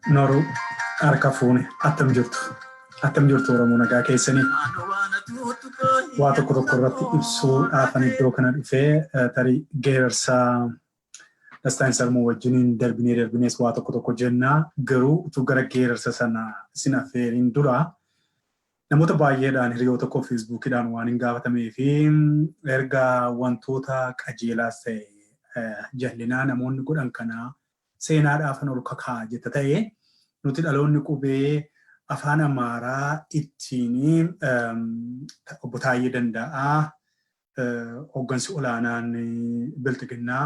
Noruu harka fuune, attam jirtu? Attam jirtu Oromoo? Nagaa keessanii? Waa tokko tokko irratti ibsuudhaafan iddoo kana dhufee, tarii geerarsa Dastaan Sarmuu wajjiniin darbinee darbinees waa tokko tokko jennaa. Garuu utuu gara geerarsa sana isin affeeriin dura, namoota baay'eedhaan, hiriyoota koo Feesbuukiidhaan waan hin gaafatamee fi erga wantoota qajeelaas ta'e jallinaa namoonni godhan kana seenaadhaafan ol kakaa'a jetta ta'e, nuti dhaloonni qubee afaan Amaaraa ittiin obbo Taayyee Danda'aa, hooggansi olaanaan Bilxiginnaa,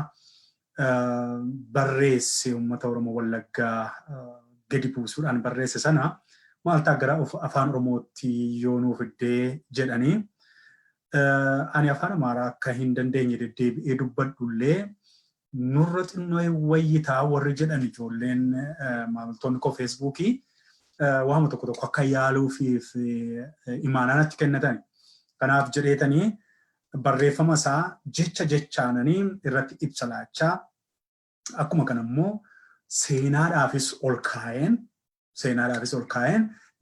barreesse uummata Oromoo Wallaggaa gadi buusuudhaan barreesse sana maal ta'a gara afaan Oromootti yoo nuuf fiddee jedhanii. Ani afaan Amaaraa akka hin dandeenye deddeebi'ee dubbadhullee, nurra xinnoo wayyitaa warri jedhan ijoolleen maamiltoonni koo Feesbuukii waama tokko tokko akka yaaluufiif imaanaa natti kennatan. Kanaaf jedheetanii barreeffama isaa jecha jechaananii irratti ibsa laachaa, akkuma kana immoo seenaadhaafis ol kaa'een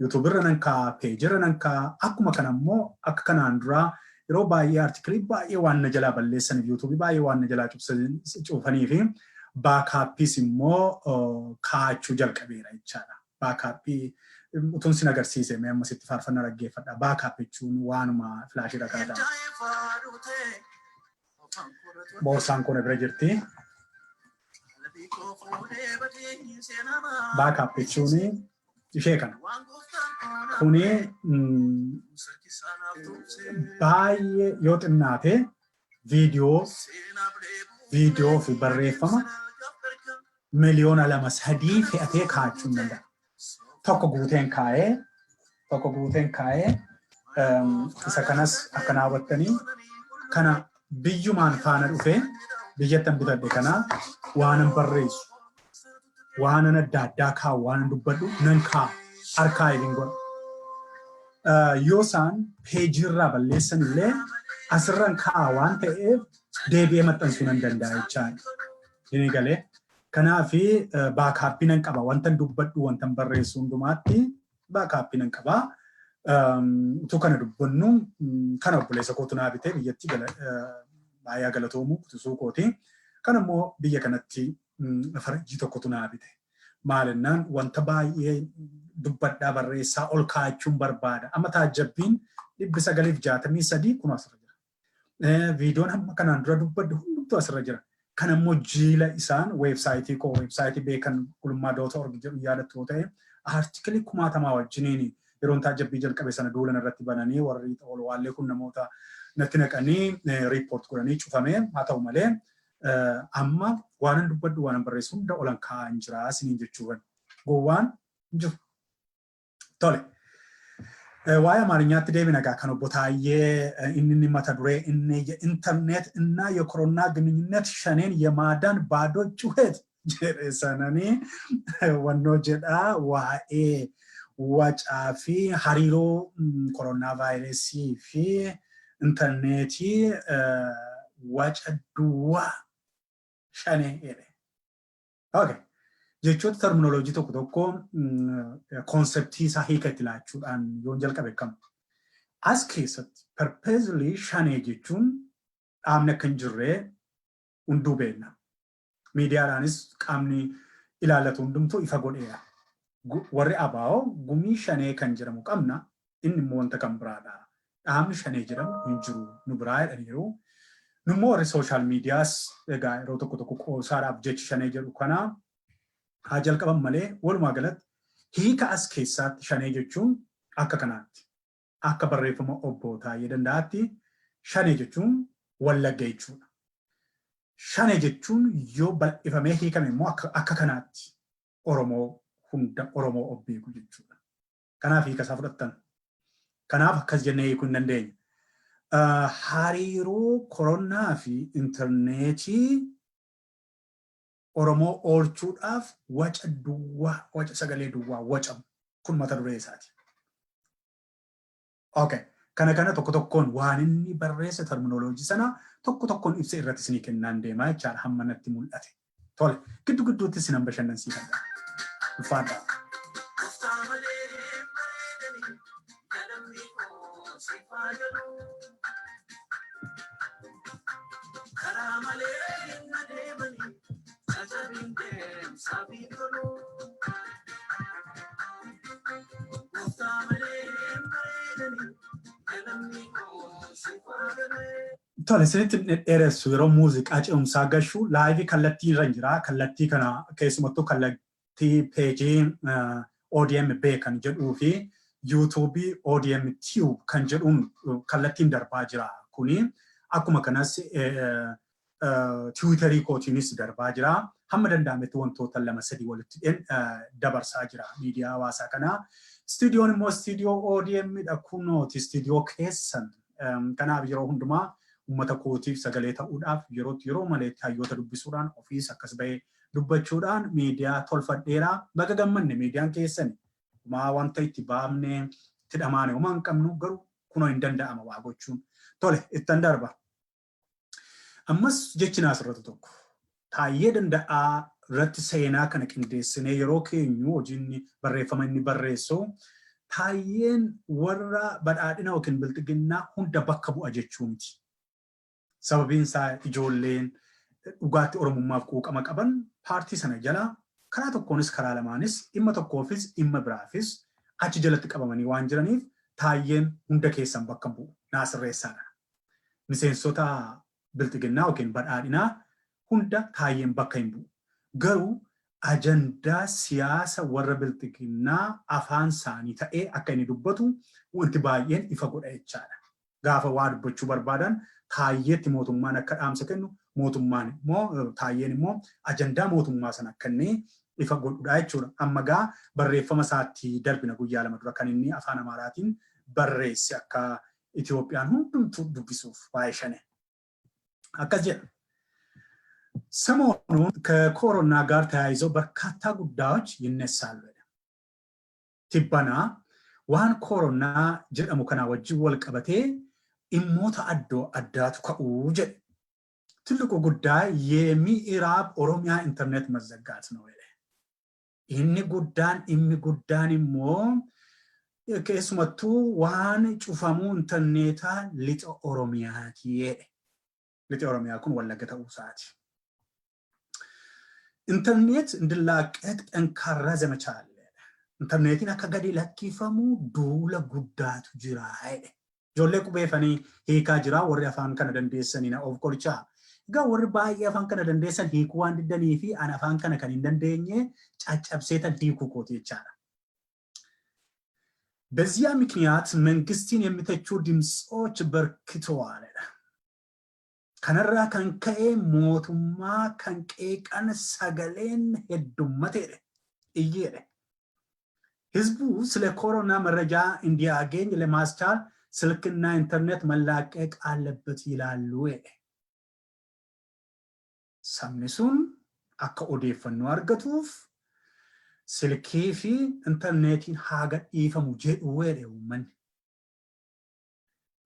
yuutuubirra nan kaa'a, peejirra nan kaa'a. Akkuma kana immoo akka kanaan duraa yeroo baay'ee artikilii baay'ee waan na jalaa balleessaniif, yuutuubii baay'ee waan na jalaa cufanii fi backupiis immoo kaa'achuu jalqabeera jechaadha. Backupii utuun sin agarsiise, mee amma sitti faarfannaa dhaggeeffadha. Backup jechuun waanuma filaashii dhagaa ta'a. Boorsaan kun bira jirti. Backup jechuun ishee kana. Kuni baay'ee yoo xinnaate viidiyoo fi barreeffama 2, 3 miliyoona fe'atee kaa'achuu hin danda'a. Tokko guuteen kaa'ee isa kanas akkanaa hubattanii, kana biyyumaan faana dhufee biyyattan bitadhe. Kana waanan barreessu, waanan adda addaa kaa'u, waanan dubbadhu nan kaa'a, archive godha. Yoo isaan peejiirraa balleessan illee asirran kaa'a waan ta'eef deebi'ee maxxansuu nan danda'a jechaadha. Inni galee. Kanaafi backupii nan qaba. Wantan dubbadhu, wantan barreessu hundumaatti backupii nan qaba. Utuu kana dubbannu, kana obboleessa kootu naa bitee biyyatti baay'ee galatoomu kutusuu kooti. Kana immoo biyya kanatti faranjii tokkotu naa bite. Maalinnaan wanta baay'ee dubbadhaa, barreessaa ol kaa'achuun barbaada. Amma taajjabbiin 963 kun asirra jira. Viidiyoon hamma kanaan dura dubbadhu hundumtuu asirra jira. Kan ammoo jiila isaan weebsaayitii koo, weebsaayitii beekan.gulummaa.org jedhu yaadattu yoo ta'e, aartikilii kumaatamaa wajjiniin yeroon taajjabbii jalqabe sana duulan irratti bananii, warri xawalwaallee kun namoota natti naqanii report godhanii cufame. Haa ta'u malee amma waanan dubbadhu, waanan barreessu hunda olan kaa'an jira isiniin jechuudha. Gowwaan hin jiru. Tole. Waa'ee Amaarኛatti deebina egaa. Kan obbo Taayyee inni mata duree inni የኢንተርኔት እና የኮሮና ግንኙነት ሸኔን የማዳን ባዶ ጩኸት jedhe sananii wannoo jedha, waa'ee wacaa fi hariiroo koronaa vaayirasii fi intarneetii waca duwwaa shanee jedhe. Okay. Jechoota terminoloojii tokko tokko conceptii isaa hiika itti laachuudhaan yoon jalqabe kam. As keessatti purposely shanee jechuun dhaabni akka hin jirree hunduu beekna. Miidiyaadhaanis qaamni ilaallatu hundumtuu ifa godheera. Warri ABO gumii shanee kan jedhamu qabna, inni immoo wanta kan biraadha. Dhaabni shanee jedhamu hin jiru nu biraa jedhaniiru. Nummoo warri social mediaas egaa yeroo tokko tokko qoosaadhaaf jechi shanee jedhu kana haa jalqaban malee, walumaa galatti hiika as keessaatti shanee jechuun akka kanaatti. Akka barreeffama obbo Taayyee Danda'aatti shanee jechuun Wallagga jechuudha. Shanee jechuun yoo bal'ifamee hiikame immoo akka kanaatti Oromoo hunda, Oromoo of beeku jechuudha. Kanaaf hiika isaa fudhattan. Kanaaf akkas jennee hiikuu hin dandeenya. Hariiroo koronaa fi intarneetii Oromoo oolchuudhaaf waca duwwaa, waca sagalee duwwaa wacamu. Kun mata duree isaati. Okay. Kana kana tokko tokkoon waan inni barreesse, terminology sana tokko tokkoon ibsa irratti isinii kennaan deemaa jechaadha hamma natti mul'ate. Tole, giddu gidduutti isinan bashannansiifadha. Ulfaadha. Gooftaa malee bareedanii galamni koo siif haa galu. Karaa malee hin adeemanii cacabiin deemsaaf hin tolu. Gooftaa malee bareedanii galamni koo siif haa galu. Tole, isinitti dheeressu. Yeroo muuziqaa ce'umsaa gashu live kallattii irra jira. Kallattii kana keessumattuu kallattii page ODM B kan jedhuu fi YouTube ODM Tube kan jedhuun kallattiin darbaa jira. Kuni akkuma kanas Twitterii kootiinis darbaa jira. Hamma danda'ametti wantoota lama sadii walitti dheen dabarsaa jira miidiyaa hawaasaa kanaa. Istuudiyoon immoo istuudiyoo ODM dha, kunooti istuudiyoo keessan. Kanaaf yeroo hundumaa uummata kootiif sagalee ta'uudhaaf yeroo yeroo maleetti hayyoota dubbisuudhaan, ofiis akkas bahee dubbachuudhaan miidiyaa tolfadheeraa. Baga gammanne, miidiyaan keessani. Maa wanta itti baafne itti dhamaane homaa hin qabnu, garuu kunoo hin danda'ama waa gochuun. Tole, ittan darba. Ammas jechi naasirratti tokko. Taayyee Danda'aa irratti seenaa kana qindeessinee yeroo keenyu, hojiin barreeffama inni barreessu, Taayyeen warra Badhaadhina yookiin Bilxiginnaa hunda bakka bu'a jechuu miti. Sababiin isaa ijoolleen dhugaatti Oromummaaf quuqama qaban paartii sana jala karaa tokkoonis karaa lamaanis, dhimma tokkoofis dhimma biraafis achi jalatti qabamanii waan jiraniif, Taayyeen hunda keessan bakka bu'u naasirreessaa kana. Miseensota Bilxiginnaa yookiin Badhaadhinaa hunda Taayyeen bakka hin bu'u. Garuu ajandaa siyaasa warra Bilxiginnaa afaan isaanii ta'ee akka inni dubbatu wanti baay'een ifa godha jechaadha. Gaafa waa dubbachuu barbaadan Taayyeetti mootummaan akka dhaamsa kennu, mootummaan immoo, Taayyeen immoo ajandaa mootummaa sana akka inni ifa godhudha jechuudha. Amma gaa barreeffama isaatti darbina. Guyyaa 2 dura kan inni afaan Amaaraatiin barreesse akka Itoophiyaan hundumtuu dubbisuuf waa'ee Shane. Akkas jedha. ሰሞኑን ከኮሮና ጋር ተያይዘው በርካታ ጉዳዮች ይነሳሉ። Tibbana waan koronaa jedhamu kana wajjin wal qabatee dhimmoota addoo addaatu ka'uu jedhe. ትልቁ ጉዳይ የምዕራብ ኦሮሚያ ኢንተርኔት መዘጋት ነው። Inni guddaan, dhimmi guddaan immoo keessumattuu waan cufamuu intarneetaa Lixa Oromiyaati jedhe. Lixa Oromiyaa kun Wallagga ta'uu isaati. ኢንተርኔት እንዲላቀቅ ጠንካራ ዘመቻ አለ። Intarneetiin akka gadi lakkifamu duula guddaatu jira jedhe. Ijoollee qubeeffanii hiikaa jira, warri afaan kana dandeessanii na of qorichaa. Egaa warri baay'ee afaan kana dandeessan hiikuu waan diddanii fi an afaan kana kan hin dandeenye caccabseetan hiikuu kooti jechaadha. በዚያ ምክንያት መንግስትን የሚተቹ ድምፆች በርክተዋል። Kanarraa kan ka'e mootummaa kan qeeqan sagaleen heddummateedha. Iyyeedha. ህዝቡ ስለ ኮሮና መረጃ እንዲያገኝ ለማስቻል ስልክና ኢንተርኔት መላቀቅ አለበት ይላሉ። Sabni sun akka odeeffannoo argatuuf silkii fi intarneetiin haa gadhiifamu jedhu jedhe uummanni.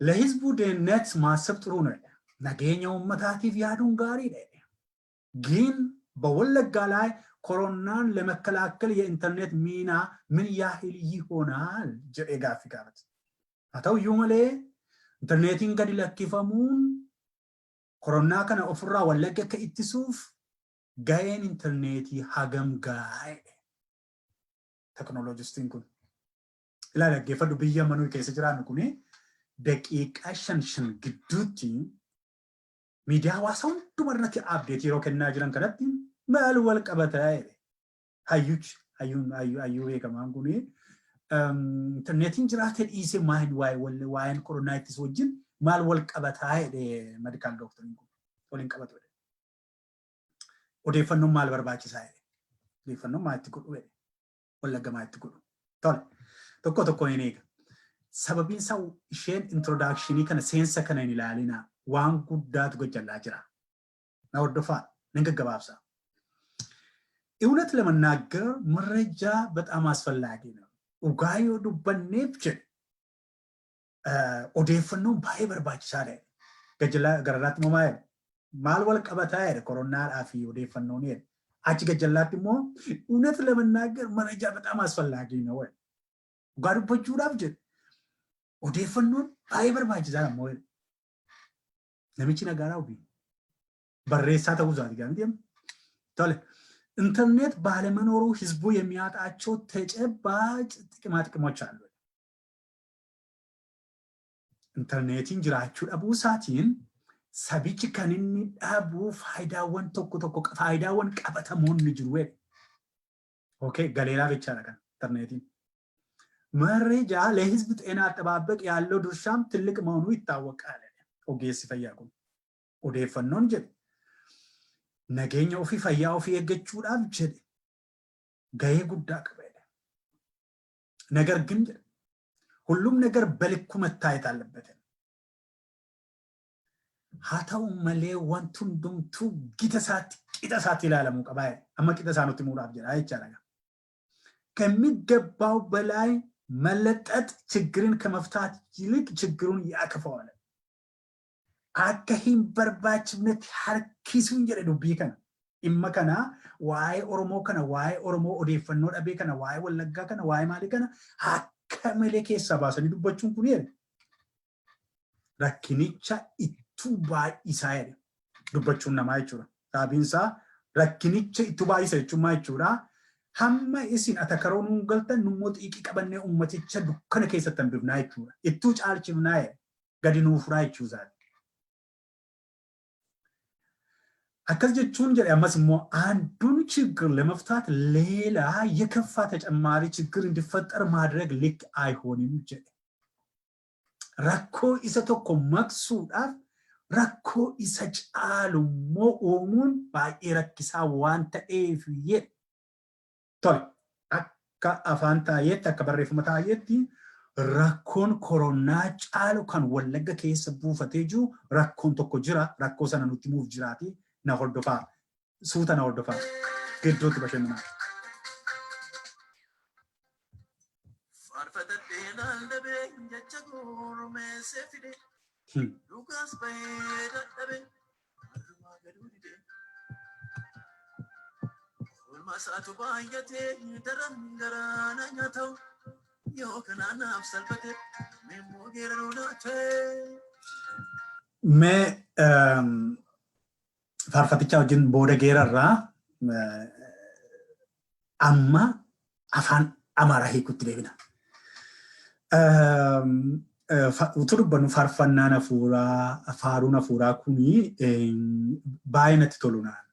ለህዝቡ ደህንነት ማሰብ ጥሩ ነው። Nageenya uummataatiif yaaduun gaariidha. ግን በወለጋ ላይ ኮሮናን ለመከላከል የኢንተርኔት ሚና ምን ያህል ይሆናል jedhee gaaffii gaafate. Haa ta'uyyuu malee intarneetiin gadi lakkifamuun koronaa kana ofirraa Wallagga akka ittisuuf ga'een intarneetii hagam gaa'e? Teknooloojistiin kun. Ilaali, dhaggeeffadhu, biyya manuu keessa jiraannu kuni daqiiqaa shan shan gidduutti miidiyaa hawaasaa hunduma irratti update yeroo kennaa jiran kanatti maal wal qabataa jedhe. Hayyuchi hayyuun hayyuu beekamaan kuni intarneetiin jiraate dhiise maal waa'een koronaa ittisu wajjin maal wal qabataa jedhe. Medical doctoriin kun waliin qabatu jedhe. Odeeffannoon maal barbaachisaa jedhe. Odeeffannoon maal itti godhu jedhe. Wallagga maal itti godhu. Tole, tokko tokko hin eega. Sababiin isaa isheen introductionii kana, seensa kana hin ilaalinaa, waan guddaatu gajjallaa jira. Na hordofaa, nan gaggabaabsa. እውነት ለመናገር መረጃ በጣም አስፈላጊ ነው። Dhugaa yoo dubbanneef jedhe. Odeeffannoon baay'ee barbaachisaadha. Gajjallaa gararraatti immoo maal maal wal qabataa jedhe koronnaadhaa fi odeeffannoon jedhe. Achi gajjallaatti immoo እውነት ለመናገር መረጃ በጣም አስፈላጊ ነው። Dhugaa dubbachuudhaaf jedhe odeeffannoon baay'ee barbaachisaadha immoo jedhe. Namichi nagaaraa ofii barreessaa ta'uu isaati gaa miti. Tole. ኢንተርኔት ባለመኖሩ ህዝቡ የሚያጣቸው ተጨባጭ ጥቅማ ጥቅሞች አሉ። Intarneetiin jiraachuu dhabuu isaatiin sabichi kan inni dhabu faayidaawwan tokko tokko, faayidaawwan qabatamoon ni jiru. Okay, galeeraa jechaadha kan intarneetiin. መረጃ ለህዝብ ጤና አጠባበቅ ያለው ድርሻም ትልቅ መሆኑ ይታወቃል። Ogeessi fayyaa kun odeeffannoon jedhe nageenya ofii, fayyaa ofii eeggachuudhaaf jedhe gahee guddaa qaba. ነገር ግን ሁሉም ነገር በልኩ መታየት አለበት። Haa ta'u malee wanti hundumtuu gita isaatti, qixa isaatti ilaalamuu qaba. Amma qixa isaa nutti himuudhaaf jedha jechaadha. ከሚገባው በላይ መለጠጥ ችግርን ከመፍታት ይልቅ ችግሩን ያከፋዋል። Akka hin barbaachifnetti harkisuun jedhe dubbii kana. Dhimma kana, waa'ee Oromoo kana, waa'ee Oromoo odeeffannoo dhabee kana, waa'ee Wallaggaa kana, waa'ee maalii kana akka malee keessaa baasanii dubbachuun kun jedhe rakkinicha ittuu baay'isaa jedhe dubbachuun namaa jechuudha. Sababiin isaa rakkinicha ittuu baay'isa jechuun maal jechuudha? Hamma isin atakaroo nuun galtan nummoo xiiqii qabannee ummaticha dukkana keessatti hambifnaa jechuudha. Ittuu caalchifnaa jedhe, gadi nuu furaa jechuu isaati. Akkas jechuun jedhe ammas immoo አንዱን ችግር ለመፍታት ሌላ የከፋ ተጨማሪ ችግር እንዲፈጠር ማድረግ ልክ አይሆንም jedhe. Rakkoo isa tokko maqsuudhaaf rakkoo isa caalu immoo uumuun baay'ee rakkisaa waan ta'eef jedhe. Tole, akka afaan taa'eetti, akka barreeffama taa'eetti, rakkoon koronaa caalu kan Wallagga keessa buufatee jiru rakkoon tokko jira. Rakkoo sana nutti himuuf jiraati. Na hordofaa. Suuta na hordofaa. Gidduutti bashannanaa. Faarfatadhee lallabee jecha gurmeessee fide. Dhugaas bahee dadhabe harrumaa gaduu dide. Oolmaa isaatu baay'atee daran garaa na nyaata'u. Yoo kanaan naaf salphate immoo geeraruu naa ta'e. Mee faarfatichaa wajjin booda geerarraa, amma afaan Amaaraa hiikutti deebina. Utuu dubbannu faarfannaan hafuuraa, faaruun hafuuraa kuni baay'ee natti tolu naan.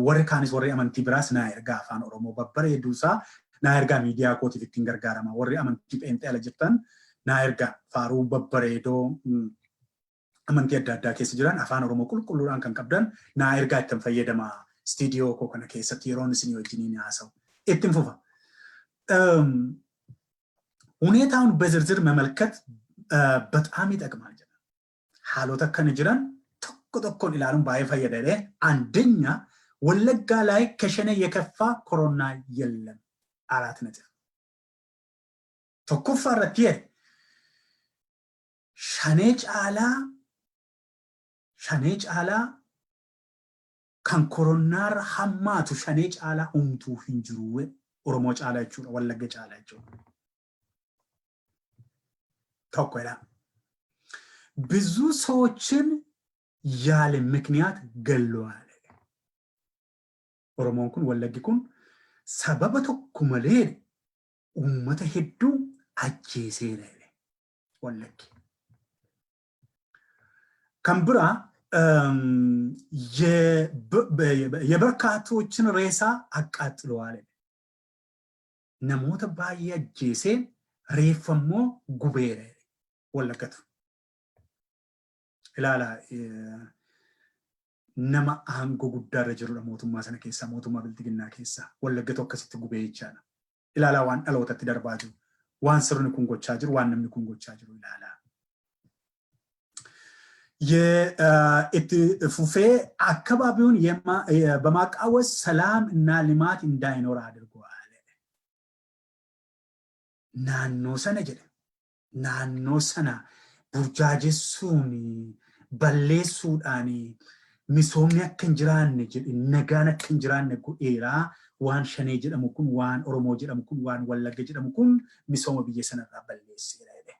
Warri kaanis, warri amantii biraas naa ergaa, afaan Oromoo babbareeduu isaa naa ergaa, miidiyaa kootiif ittiin gargaarama. Warri amantii pheenxee ala jirtan naa ergaa, faaruu babbareedoo amantii adda addaa keessa jiran afaan Oromoo qulqulluudhaan kan qabdan naa ergaa, ittiin fayyadama istiidiyoo koo kana keessatti yeroon isinii wajjiniin haasa'u. Ittiin fufa. ሁኔታውን በዝርዝር መመልከት በጣም ይጠቅማል jedha. Haalota akkana jiran tokko tokkoon ilaaluun baay'ee fayyada jedhee. አንደኛ ወለጋ ላይ ከሸኔ የከፋ ኮሮና የለም። 4 ነጥብ። Tokkoffaa irratti jedhe shanee caalaa, shanee caalaa kan koronnaarra hammaatu, shanee caalaa humtuu hin jiru, Oromoo caalaa jechuudha, Wallagga caalaa jechuudha. Tokkodha. ብዙ ሰዎችን ያለ ምክንያት ገለዋል። Oromoon kun, Wallaggi kun sababa tokko malee uummata hedduu ajjeeseera Wallaggi. Kan biraa የበርካቶችን ሬሳ አቃጥለዋል። Namoota baay'ee ajjeesee reeffa immoo gubeera Wallaggatu. Ilaala, nama aangoo guddaarra jirudha mootummaa sana keessaa, mootummaa biltiginnaa keessaa. Wallaggatu akkasitti gubee jechaadha. Ilaalaa waan dhalootatti darbaa jiru, waan sirni kun gochaa jiru, waan namni kun gochaa jiru ilaalaa. Itti fufee አካባቢውን በማቃወስ ሰላም እና ልማት እንዳይኖር አድርገዋል። Naannoo sana jedhe, naannoo sana Burjaajessuun, balleessuudhaan misoomni akka hin jiraanne jedhe, nagaan akka hin jiraanne godheera. Waan Shanee jedhamu kun, waan Oromoo jedhamu kun, waan Wallagga jedhamu kun misooma biyya sanarraa balleesseera jedhe.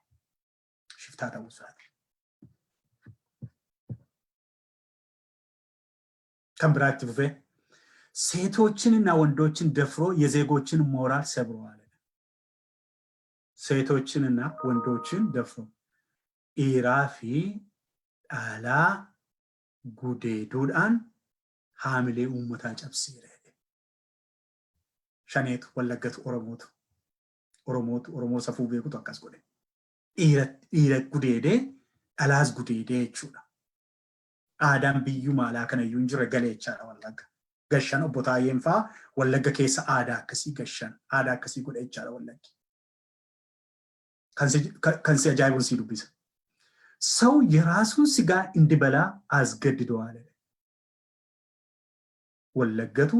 Shiftaa ta'uu isaati. Kan biraa itti fufee, ሴቶችንና ወንዶችን ደፍሮ የዜጎችን ሞራል ሰብረዋል። ሴቶችንና ወንዶችን ደፍሮ dhiiraa fi dhalaa gudeeduudhaan haamilee uummataa cabseera jedhe. Shaneetu, Wallaggatu, Oromootu, Oromootu, Oromoo safuu beekutu akkas godhe. Dhiira dhiira gudeedee dhalaas gudeedee jechuudha. Aadaan biyyuma alaa kanayyuu hin jirre galee jechaadha Wallagga. Gashan obbo Taayyeen fa'aa Wallagga keessa aadaa akkasii gashan, aadaa akkasii godhe jechaadha Wallaggi. Kan si ajaa'ibuun si dubbisa. ሰው የራሱን ስጋ እንዲበላ አስገድደዋል። Wallaggatu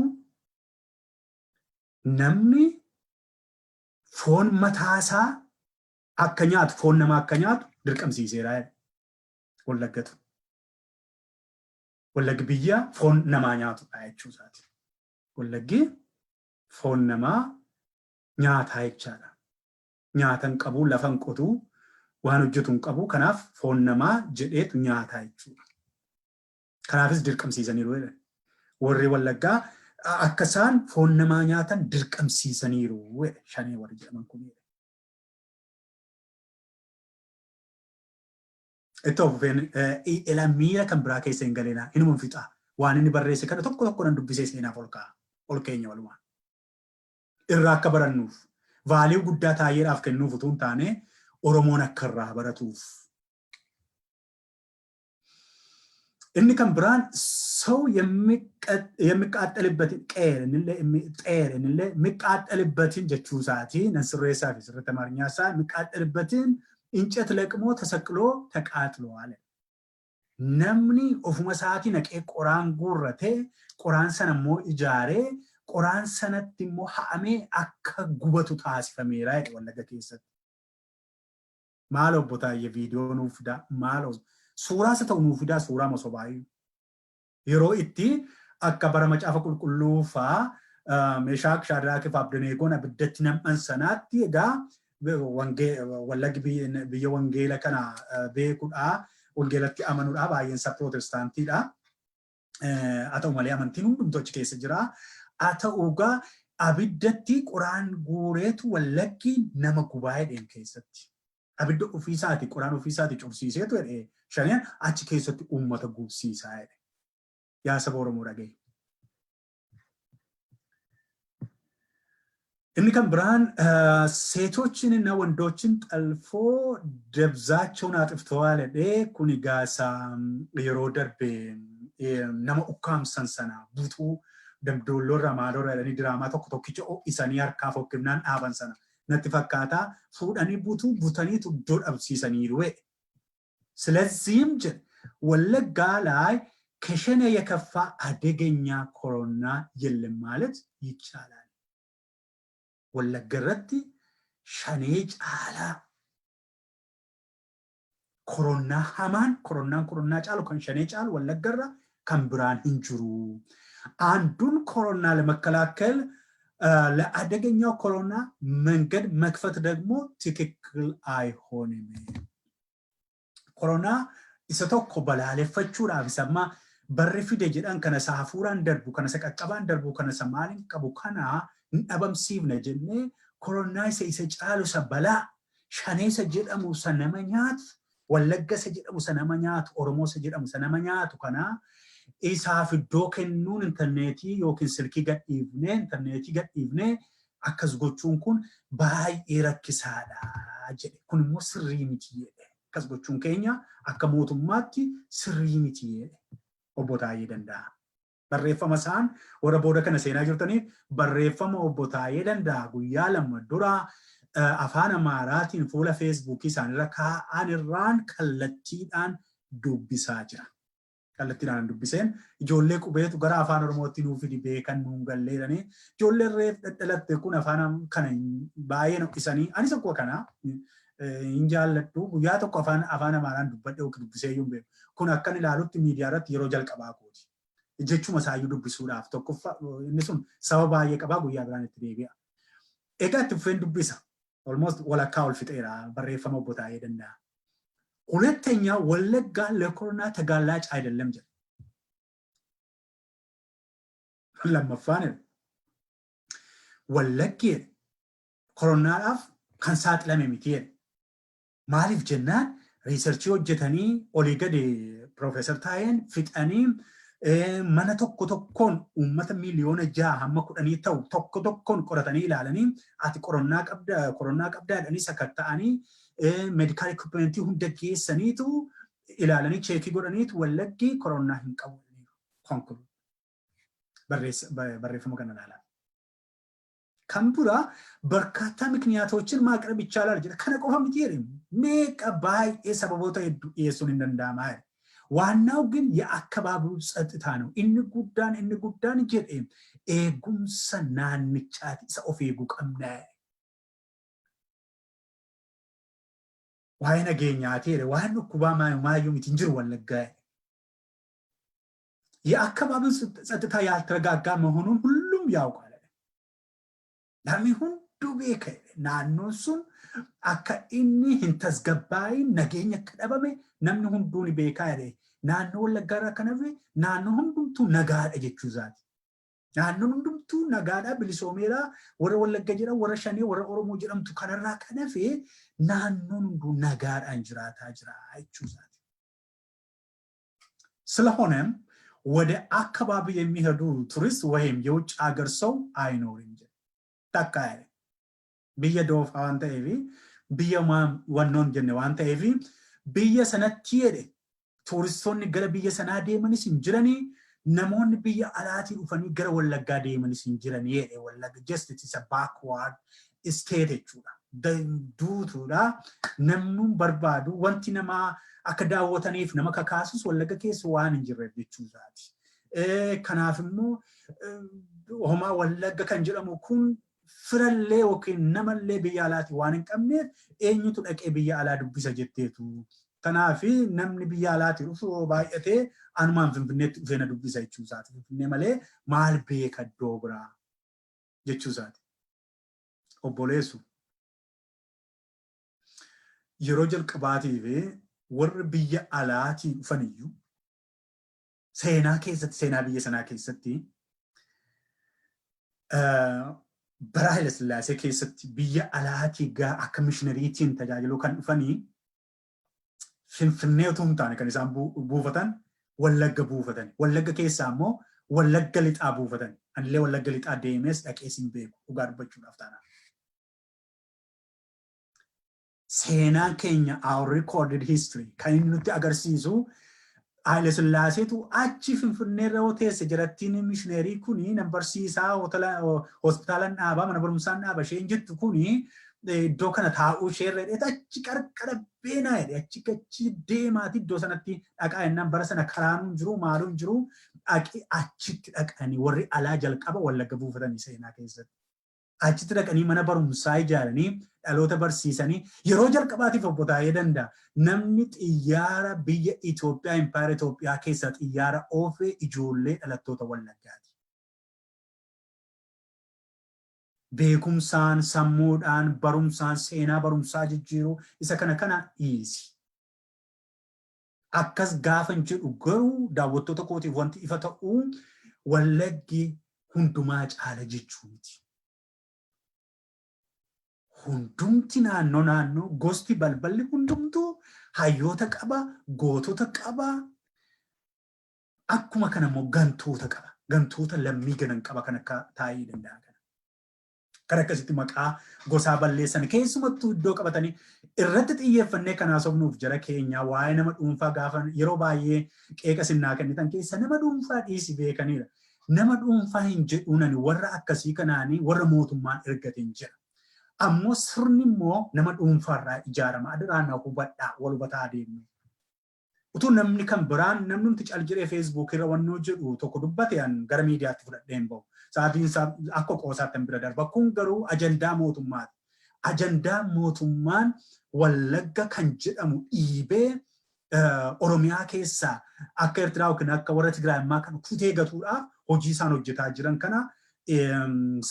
namni foon mataasaa akka nyaatu, foon namaa akka nyaatu dirqamsiiseera. Wallaggatu. Wallaggi biyya foon namaa nyaatudha jechuu isaati. Wallaggi foon namaa nyaataa jechaadha. Nyaata hin qabu, lafa hin qotu, waan hojjetu hin qabu. Kanaaf foon namaa jedheetu nyaataa jechuudha. Kanaafis dirqamsiisaniiru jedhan. Warri Wallaggaa akka isaan foon namaa nyaatan dirqamsiisaniiru jedhe Shanee warri jedhaman kun. Itti fufeen ila miira kan biraa keessa hin galina, inuma fixa. Waan inni barreesse kana tokko tokko nan dubbisee seenaaf ol kaa'a. Ol keenya walumaan. Irraa akka barannuuf, value guddaa Taayyeedhaaf kennuuf utuu hin taane, Oromoon akka irraa baratuuf. Inni kan biraan ሰው የሚቃጠልበትን ጤር የሚቃጠልበትን jechuu isaati, nan sirreessaa fi sirriitti Amaariኛ isaa, የሚቃጠልበትን እንጨት ለቅሞ ተሰቅሎ ተቃጥሏል። Namni ofuma isaatii naqee qoraan guurratee, qoraan sana immoo ijaaree, qoraan sanatti immoo ha'amee akka gubatu taasifameera jedhe Wallagga keessatti. Maal obbo Taayyee, viidiyoo nuuf fidaa, maal suuraas ta'u nuuf fidaa, suuraa mosobaayyuu. Yeroo itti akka bara Macaafa Qulqulluu faa Meeshaak, Shaadiraakii fi Abdaneegoon abiddatti nam'an sanaatti, egaa Wallaggi biyya wangeela kana beekudha. Wangeelatti amanuudha. Baay'een isaa Pirootestaantiidha. Haa ta'u malee amantiin hundumtuu achi keessa jira. Haa ta'u egaa abiddatti qoraan guureetu Wallaggi nama gubaa jedheen keessatti. Abidda ofiisaati, qoraan ofiisaati cobsiiseetu jedhee, Shaneen achi keessatti uummata gubsiisaa jedhe. Yaa saba Oromoo, dhagaye. Inni kan biraan ሴቶችንና ወንዶችን ጠልፎ ደብዛቸውን አጥፍተዋል jedhee. Kun gaasa yeroo darbe nama ukkaamsan sana butuu Damdoolloorra maaloorra jedhanii diraamaa tokko tokkicha ho'isanii harkaa fokkifnaan dhaaban sana natti fakkaata, fuudhanii butuu, butaniitu iddoo dhabsiisaniiru. ስለዚህም jedhe, ወለጋ ላይ ከሸኔ የከፋ አደገኛ ኮሮና የለም ማለት ይቻላል። Wallagga irratti Shanee caalaa koronaa hamaan, koronaan koronaa caalu, kan Shanee caalu Wallagga irra kan biraan hin jiru. አንዱን ኮሮና ለመከላከል ለአደገኛው ኮሮና መንገድ መክፈት ደግሞ ትክክል አይሆንም። Koronaa isa tokko balaaleffachuudhaaf isa amma barri fide jedhan kana, isa hafuuraan darbu kana, isa qaqqabaan darbu kana, isa maaliin qabu kana hin dhabamsiifne jennee, koronaa isa caalu, isa balaa Shanee isa jedhamu, isa nama nyaatu, Wallagga isa jedhamu, isa nama nyaatu, Oromoo isa jedhamu, isa nama nyaatu kana isaaf iddoo kennuun, intarneetii yookiin silkii gadhiifnee, intarneetii gadhiifnee akkas gochuun kun baay'ee rakkisaadha jedhe. Kun immoo sirrii miti jedhe. Akkas gochuun keenya akka mootummaatti sirrii miti jedhe obbo Taayyee Danda'a. Barreeffama isaan warra booda kana seenaa jirtaniif, barreeffama obbo Taayyee Danda'a guyyaa 2 dura afaan Amaaraatiin fuula Feesbuukii isaanirra kaa'an irraan kallattiidhaan dubbisaa jira. Kallattiidhaan dubbiseen ijoollee qubeetu gara afaan Oromootti nuu fidi, beekan nuun galleedhanii, ijoolleen reef dhadhalatte kun afaan kana baay'ee noqqisanii, anis akkuma kana Hin jaalladhu, guyyaa tokko afaan Amaaraan dubbadhe yookiin dubbisee iyyuu hin beeku. Kun akkan ilaalutti miidiyaa irratti yeroo jalqabaa kooti. Jechuma isaayyuu dubbisuudhaaf tokkoffaa inni sun saba baay'ee qabaa, guyyaa biraan itti deebi'a. Egaa itti fufeen dubbisa. Almost walakkaa ol fixeera barreeffama obbo Taayee Danda'a. ሁለተኛ ወለጋ ለኮሮና ተጋላጭ አይደለም jedha. Lammaffaan, Wallaggi koronaadhaaf kan saaxilame miti jedhe. Maaliif jennaan, research hojjetanii olii gadi Piroofeesar Taayeen fixanii, mana tokko tokkoon uummata miliyoona 6 hamma 10 ta'u tokko tokkoon qoratanii ilaalanii, ati qorannaa qabda, koronnaa qabdaa jedhanii sakatta'anii, medical equipment hunda geessaniitu ilaalanii check godhaniitu, Wallaggi koronnaa hin qabu conclude. Barreeffama kana ilaalaa. Kan biraa በርካታ ምክንያቶችን ማቅረብ ይቻላል jedha. Kana qofa miti jedhe, meeqa baay'ee sababoota hedduu dhiyeessuun hin danda'ama jedhe. ዋናው ግን የአካባቢው ጸጥታ ነው። Inni guddaan jedhe, eegumsa naannichaati, isa of eeguu qabna. Waa'ee nageenyaati jedhe, waan dhukkubaa maayyuu miti, hin jiru Wallaggaa. የአካባቢው ጸጥታ ያልተረጋጋ መሆኑን ሁሉም ያውቃል። Namni hunduu beeka, naannoon sun akka inni hin tasgabbaa'in, nageenya akka dhabame namni hunduu ni beekaa jedhe. Naannoo Wallaggaa irraa kan hafe naannoo hundumtuu nagaadha jechuu isaati. Naannoon hundumtuu nagaadha, bilisoomeera. Warra Wallagga jedhan, warra Shanee, warra Oromoo jedhamtu kanarraa kan hafe naannoon hunduu nagaadhaan jiraataa jira jechuu isaati. ስለሆነም ወደ አካባቢ የሚሄዱ ቱሪስት ወይም የውጭ ሀገር ሰው አይኖርም። Takka biyya doofaa waan ta'eef, biyya wannoon jenne waan ta'eef, biyya sanatti jedhe, tuuristoonni gara biyya sanaa deemanis hin jiranii, namoonni biyya alaatii dhufanii gara Wallaggaa deemanis hin jiranii jedhe. Wallagga just it is a backward state jechuudha. Duutuudha. Namni barbaadu, wanti namaa akka daawwataniif nama kakaasus Wallagga keessa waan hin jirreef jechuu isaati. Kanaaf immoo homaa Wallagga kan jedhamu kun firallee yookiin namallee biyya alaatii waan hin qabneef, eenyutu dhaqee biyya alaa dubbisa jetteetu. Kanaaf namni biyya alaatii dhufu baay'atee anumaan Finfinneetti dhufee na dubbisa jechuu isaati. Finfinnee malee maal beeka iddoo biraa jechuu isaati. Obboleessu. Yeroo jalqabaatiif warri biyya alaatii dhufan iyyuu seenaa keessatti, seenaa biyya sanaa keessatti, bara Haile Sillaasee keessatti biyya alaatii akka mishinariitiin tajaajiluu kan dhufanii Finfinnee otoo hin taane kan isaan buufatan Wallagga buufatan. Wallagga keessaa immoo Wallagga Lixaa buufatan. Anillee Wallagga Lixaa deemees dhaqees hin beeku, dhugaa dubbachuudhaaf taanaan. Seenaan keenya, our recorded history, kan inni nutti agarsiisu, Haile Sillaaseetu achi Finfinneerra yoo teesse, jarattiin mishineerii kuni nan barsiisaa, hospitaalan dhaabaa, mana barumsaan dhaaba isheen jettu kuni iddoo kana taa'uu isheerra jedheet, achi qarqara beenaa jedhe, achi achi deemaati iddoo sanatti dhaqaa jennaan, bara sana karaan hin jiru, maaluun jiru, dhaqee achitti dhaqanii warri alaa jalqaba Wallagga buufatanii seenaa keessatti. Achitti dhaqanii mana barumsaa ijaaranii dhaloota barsiisanii, yeroo jalqabaatiif obbo Taayee Danda'a namni xiyyaara biyya Itoophiyaa, impaayera Itoophiyaa keessaa xiyyaara oofee ijoollee dhalattoota Wallaggaati. Beekumsaan, sammuudhaan, barumsaan, seenaa barumsaa jijjiiruu isa kana dhiisi. Akkas gaafan jedhu garuu daawwattoota kootiif wanti ifa ta'uu, Wallaggi hundumaa caala jechuu miti. Hundumti naannoo gosti balballi hundumtuu hayyoota qaba, gootota qaba, akkuma kana immoo gantoota qaba. Gantoota lammii ganan qaba, kan akka Taayee Danda'a kana. Kan akkasitti maqaa gosaa balleessan, keessumattuu iddoo qabatanii irratti xiyyeeffannee kan haasofnuuf, jara keenya, waa'ee nama dhuunfaa gaafa yeroo baay'ee qeeqa sinnaa kennitan keessa nama dhuunfaa dhiisi beekanidha. Nama dhuunfaa hin jedhuunani, warra akkasii kanaanii warra mootummaan ergate hin jedha. Ammoo sirni immoo nama dhuunfaarraa ijaarama. Adaraan hubadhaa, wal hubataa adeemnu. Utuu namni kan biraan, namni cal jedhee Facebook irra wannoo jedhu tokko dubbate, an gara miidiyaatti fudhadhee hin bahu. Sa'aatiin isaa akka qoosaatti bira darba. Kun garuu ajandaa mootummaati. Ajandaa mootummaan Wallagga kan jedhamu dhiibee Oromiyaa keessaa akka Eertiraa yookiin akka warra Tigraay ammaa kan kutee gatuudhaaf hojii isaan hojjetaa jiran kana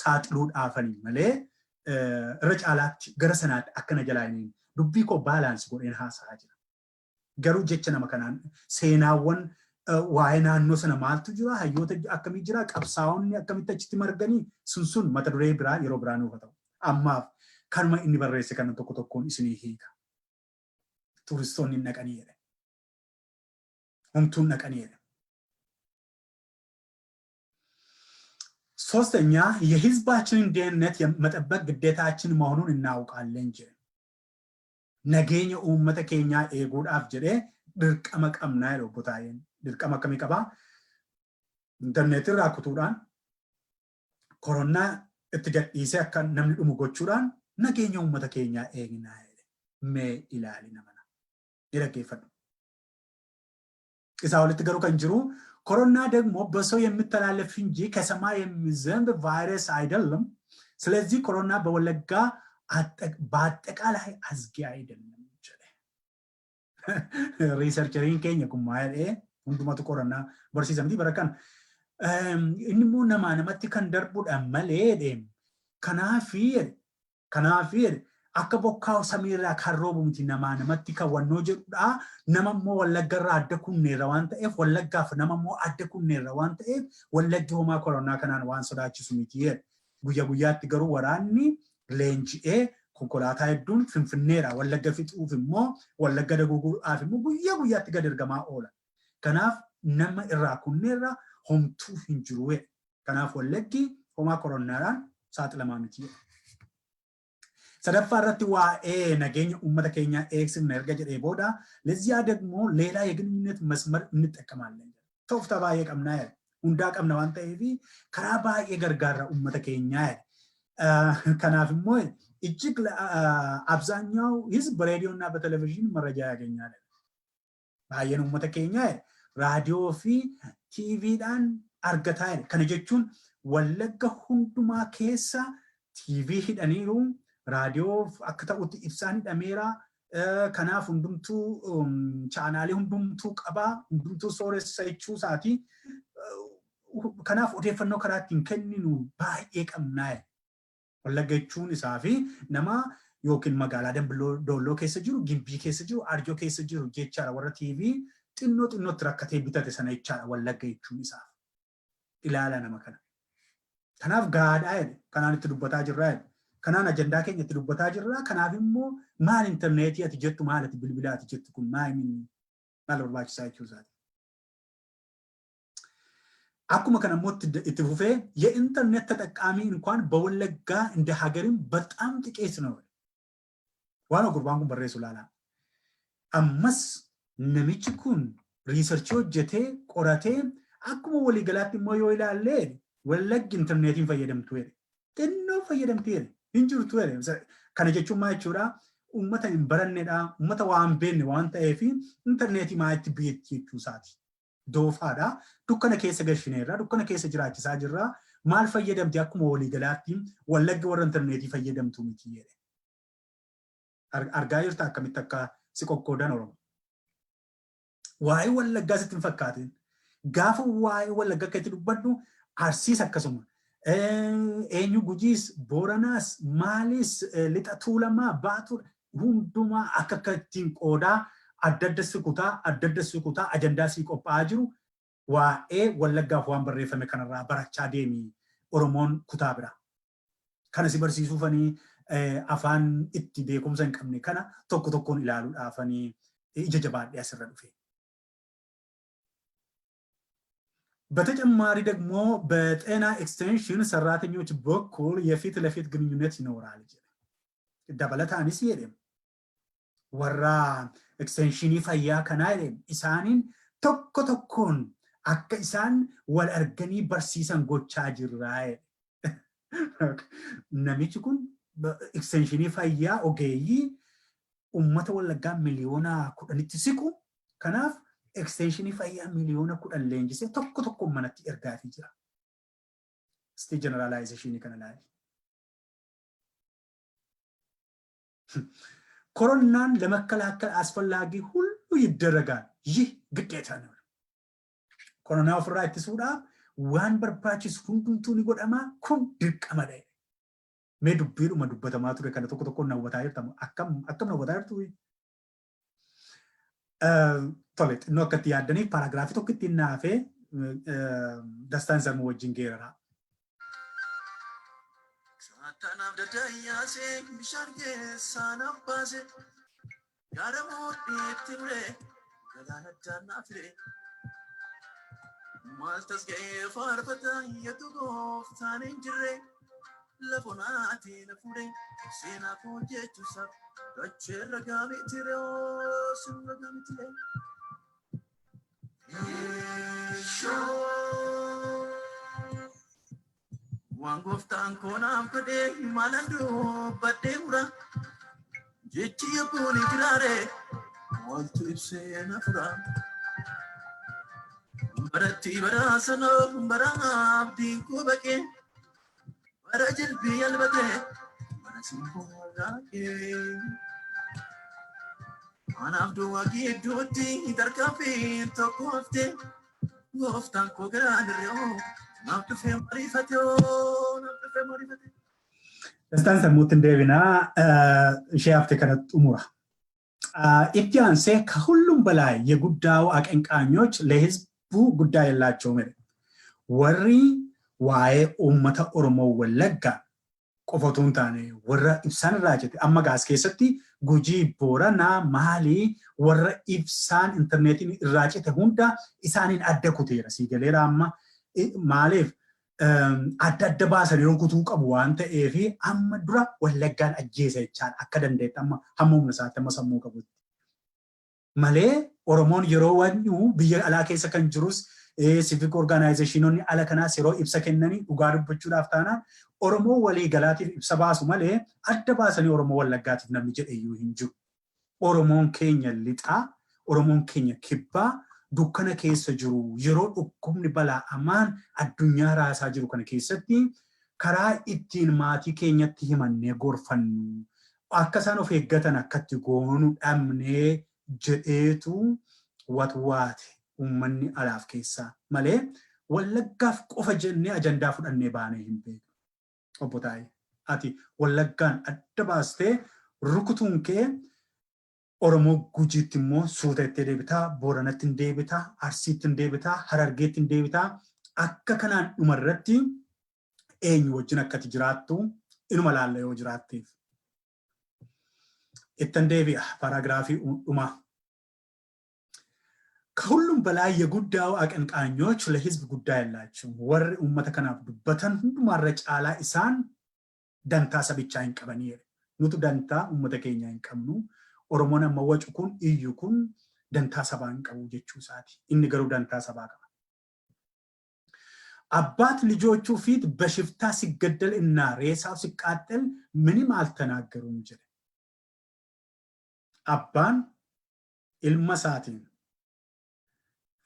saaxiluudhaafanii malee, irra caalaatti gara sanaatti akkana jalaa hin dubbii koo balance godheen haasa'aa jira. Garuu jecha nama kanaan seenaawwan waa'ee naannoo sana maaltu jira, hayyoota akkamii jira, qabsaa'onni akkamitti achitti marganii, sun mata duree biraa yeroo biraa nuuf ta'u. Ammaaf kanuma inni barreesse kana tokko tokkoon isinii hiika. Turistoonni hin dhaqanii jedhe. Homtuun dhaqanii jedhe. ሶስተኛ፣ የህዝባችንን ደህንነት መጠበቅ ግዴታችን መሆኑን እናውቃለን jedhe. Nageenya uummata keenyaa eeguudhaaf jedhee dirqama qabnaa jedhe obbo Taayeen. Dirqama akkamii qabaa? Intarneetii irraa kutuudhaan, koronaa itti gadhiisee akka namni dhumu gochuudhaan nageenya uummata keenyaa eegnaa jedhe. Mee ilaali nama ni dhaggeeffadhu. Isaa olitti garuu kan jiru ኮሮና ደግሞ በሰው የሚተላለፍ እንጂ ከሰማይ የሚዘንብ ቫይረስ አይደለም። ስለዚህ ኮሮና በወለጋ በአጠቃላይ አስጊ አይደለም jedhe. Researcheriin keenya kun maal jedhee? Hundumatu qorannaa barsiisa miti bara kana. Inni immoo namaa namatti kan darbudha malee jedhe. Kanaafi akka bokkaa samiirraa kan roobu miti, namaa namatti kan wannoo jedhudha. Nama immoo Wallaggarraa adda kunneerra waan ta'eef, Wallaggaaf nama immoo adda kunneerra waan ta'eef, Wallaggi homaa koronaa kanaan waan sodaachisu miti jedhe. Guyya guyyaatti garuu waraanni leenji'ee konkolaataa hedduun Finfinneedha. Wallagga fixuuf immoo, Wallagga daguuguudhaaf immoo guyyaa guyyaatti gad ergamaa oola. Kanaaf nama irraa kunneerra, homtuu hin jiru. Kanaaf Wallaggi homaa koronaadhaan saaxilamaa miti. Sadaffaa irratti waa'ee nageenya uummata keenyaa eegsifna erga jedhee booda, ለዚያ ደግሞ ሌላ የግንኙነት መስመር እንጠቀማለን። Tooftaa baay'ee qabnaa jedhe. Hundaa qabna waan ta'eef karaa baay'ee gargaarra uummata keenyaa jedhe. Kanaaf immoo እጅግ አብዛኛው ህዝብ በሬዲዮ እና በቴሌቪዥን መረጃ ያገኛል። Baay'een uummata keenyaa raadiyoo fi tiiviidhaan argataa jedhe. Kana jechuun Wallagga hundumaa keessa tiivii hidhaniiru, raadiyoo akka ta'utti ibsaan hidhameera. Kanaaf hundumtuu chaanaalii hundumtuu qabaa, hundumtuu sooressa jechuu isaati. Kanaaf odeeffannoo karaa ittiin kenninu baay'ee qabnaa. Wallagga jechuun isaa fi nama yookiin magaalaa Dambiloo keessa jiru, Gimbii keessa jiru, Arjoo keessa jiru jechaadha. Warra tiivii xinnoo xinnootti rakkatee bitate sana jechaadha Wallagga jechuun isaaf. Ilaala nama kana. Kanaaf gaadhaa jedhe. Kanaan itti dubbataa jirraa jedhe. Kanaan ajandaa keenya itti dubbataa jirraa. Kanaaf immoo maal intarneetii ati jettu, maal ati bilbilaa ati jettu kun maal maal barbaachisaa jechuu isaati. Akkuma kana immoo itti fufee የኢንተርኔት ተጠቃሚ እንኳን በወለጋ እንደ ሀገርም በጣም ጥቂት ነው። Waan gurbaan kun barreessu ilaalaa. Ammas namichi kun researchii hojjetee qoratee akkuma waliigalaatti immoo yoo ilaalle Wallaggi intarneetiin fayyadamtu jedhe. Xinnoo fayyadamti jedhe. Hin jirtu jedhe. Kana jechuun maal jechuudha? Uummata hin barannedha. Uummata waan beekne waan ta'eef intarneetii maalitti beekti jechuu isaati. Doofaadha. Dukkana keessa gashineerra. Dukkana keessa jiraachisaa jirra. Maal fayyadamti? Akkuma waliigalaatti Wallaggi warra intarneetii fayyadamtu miti jedhe. Argaa jirta akkamitti akka si qoqqoodan Oromoo. Waa'ee Wallaggaa sitti hin fakkaatin. Gaafa waa'ee Wallaggaa akka itti dubbadhu, Arsiis akkasuma. Eenyu, Gujiis, Booranaas, maalis, Lixa Tuulamaa, Baatu hundumaa akka ittiin qoodaa adda adda si kutaa, adda adda si kutaa ajandaa sii qophaa'aa jiru waa'ee Wallaggaaf waan barreeffame kanarraa barachaa deemi Oromoon kutaa bira. Kana si barsiisuufanii afaan itti beekumsa hin qabne kana tokko tokkoon ilaaluudhaafanii ija jabaadhee asirra dhufe. በተጨማሪ ደግሞ በጤና ኤክስቴንሽን ሰራተኞች በኩል የፊት ለፊት ግንኙነት ይኖራል። Dabalataanis jedhe, warra ekstenshinii fayyaa kanaa jedhe, isaaniin tokko tokkoon akka isaan wal arganii barsiisan gochaa jirraa jedhe. Namichi kun ekstenshinii fayyaa ogeeyyii uummata Wallaggaa 10 miliyoonitti siqu kanaaf ekstenshinii fayyaa 10 miliyoona leenjisee tokko tokkoon manatti ergaafii jira. Isti generalizationii kana ilaali. ኮሮናን ለመከላከል አስፈላጊ ሁሉ ይደረጋል። ይህ ግዴታ ነው። Koronaa ofirraa ittisuudhaaf waan barbaachisu hundumtuu ni godhama, kun dirqamadha. Mee dubbiidhuma dubbatamaa ture kana tokko tokkoon na hubataa jirtamu? Akkam akkam na hubataa jirtu? Tole, xinnoo akkatti yaaddaniif paaraagiraafii tokko ittiin naafee Dastaan Sammuu wajjin geerara. Saatanaaf dadayyaase bishaan keessaa naaf baase, gaara mudhiitti muree galaana daannaa fide. Maal tasga'ee faarfata yetu gooftaan hin jirre, lafa naatii na fuudhe, seenaa koo jechuusaaf dachee ragaa mitire, sin ragaa mitire. Waan gooftaan koo naaf godhe maalan dubbadhee mura, jechi yabbuun jiraare maaltu ibsee na fura. Baratti bara sanoo, bara abdiin koo baqee, bara jilbii albate, bara simboo raaqee. Anaaf duwwaa gidduutti tarkaanfiin tokko hafte, gooftaan koo garaan irree naaf dhufee mariifate, naaf dhufee mariifate. Dastaan Sammuutti hin deebinaa, ishee hafte kana xumura. itti aansee ከሁሉም በላይ የጉዳዩ አቀንቃኞች ለህዝቡ ጉዳይ የላቸውም። Warri waa'ee uummata Oromoo Wallaggaa qofa otoo hin taane, warra ibsaan irraa jette, amma gaas keessatti Gujii, Booranaa, maalii, warra ibsaan intarneetiin irraa cite hunda isaaniin adda kuteera. Sii galeera? Amma maaliif adda adda baasanii rukutuu qabu waan ta'eef, amma dura Wallaggaan ajjeesa jechaan akka dandeetti, amma hamma humna isaatti, amma sammuu qabutti. Malee Oromoon yeroo wanyu biyya alaa keessa kan jirus, civic organizationoonni ala kanaas yeroo ibsa kennanii, dhugaa dubbachuudhaaf taanaan, Oromoo walii galaatiif ibsa baasu malee adda baasanii Oromoo Wallaggaatiif namni jedheyyuu hin jiru. Oromoon keenya lixaa, Oromoon keenya kibbaa dukkana keessa jiru, yeroo dhukkubni bala'amaan addunyaa raasaa jiru kana keessatti, karaa ittiin maatii keenyatti himannee gorfannu, akka isaan of eeggatan akkatti goonu dhabnee jedheetu watwaate uummanni alaaf keessaa malee, Wallaggaaf qofa jennee ajandaa fudhannee baanee hin beeknu. Obbo Taayee, ati Wallaggaan adda baastee rukutuun kee Oromoo Gujiitti immoo suuta itti deebitaa, Booranatti hin deebitaa, Arsiitti hin deebitaa, Harargeetti hin deebitaa. Akka kanaan dhumarratti eenyu wajjin akkati jiraattu inuma laalla yoo jiraatteef. Ittan deebi'a paaraagiraafii dhumaa. ከሁሉም በላይ የጉዳዩ አቀንቃኞች ለህዝብ ጉዳይ የላቸውም። Warri uummata kanaaf dubbatan hundumarra caalaa isaan dantaa sabichaa hin qabanii. Nutu dantaa uummata keenyaa hin qabnu. Oromoon amma wacu kun, iyyu kun, dantaa sabaa hin qabu jechuu isaati. Inni garuu dantaa sabaa qaba. አባት ልጆቹ ፊት በሽፍታ ሲገደል እና ሬሳው ሲቃጠል ምንም አልተናገሩም jedhe. Abbaan ilma isaatiin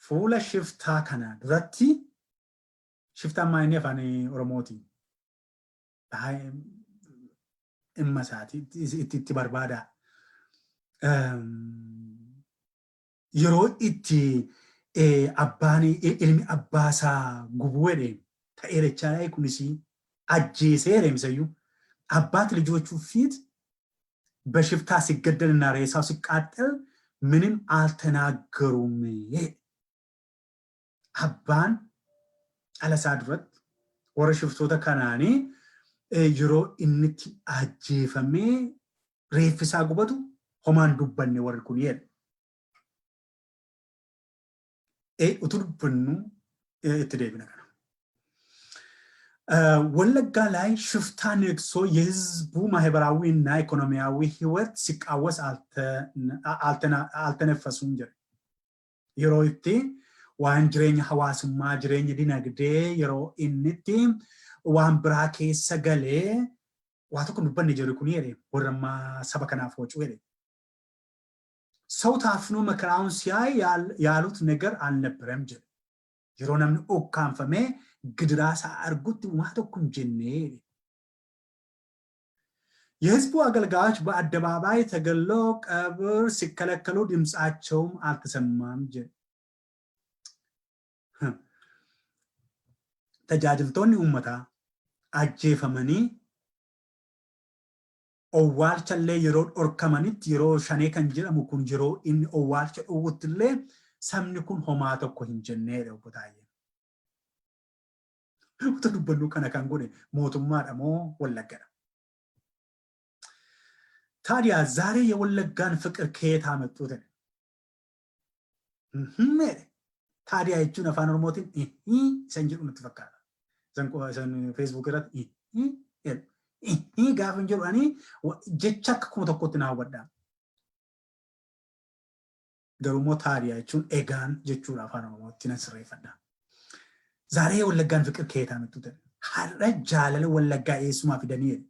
fuula shiftaa kana duratti, shiftaan maa inni afaan Oromootiin? Ilma isaati itti barbaada. Yeroo itti abbaan ilmi abbaa isaa gubuu jedhe ta'eera jechaadha, kunis ajjeesee reemsayyuu አባት ልጆቹ ፊት በሽፍታ ሲገደልና ሬሳው ሲቃጠል ምንም አልተናገሩም። Abbaan dhala isaa duratti warra shiftoota kanaanii yeroo inni itti ajjeefamee reeffi isaa gubatu homaan dubbanne warri kun jedhe. Utuu dubbannu itti deebina kana. ወለጋ ላይ ሽፍታ ነግሶ የህዝቡ ማህበራዊ እና ኢኮኖሚያዊ ህይወት ሲቃወስ አልተነፈሱም jedhe. Yeroo itti waan jireenya hawaasummaa, jireenya dinagdee, yeroo inni itti waan biraa keessa galee waa tokko dubbanne jedhu kun jedhe, warra ammaa saba kanaaf wacuu jedhe. ሰው ታፍኖ መከራውን ሲያይ ያሉት ነገር አልነበረም jedhe. Yeroo namni ukkaanfamee gidiraa isaa argutti waa tokko hin jennee. የህዝቡ አገልጋዮች በአደባባይ ተገለው ቀብር ሲከለከሉ ድምፃቸውም አልተሰማም jedhe. Tajaajiltoonni uummataa ajjeefamanii owwaalchallee yeroo dhorkamanitti, yeroo Shanee kan jedhamu kun yeroo inni owwaalcha dhowwutti illee sabni kun homaa tokko hin jenneedha, obbo Taayyeen. Utuu dubbannu kana kan godhe mootummaadha moo Wallaggadha? ታዲያ ዛሬ የወለጋን ፍቅር ከየት አመጡት? ታዲያ jechuun Afaan Oromootiin isan jedhu natti fakkaata. Isan Facebook irratti gaafa hin jedhu ani jecha akka 1000tti naa hubadha. Garuu immoo ታዲያ jechuun egaan jechuudha, Afaan Oromootti nan sirreeffadha. ዛሬ የወለጋን ፍቅር ከየት አመጡት? Har'a jaalala Wallaggaa eessumaa fidanii?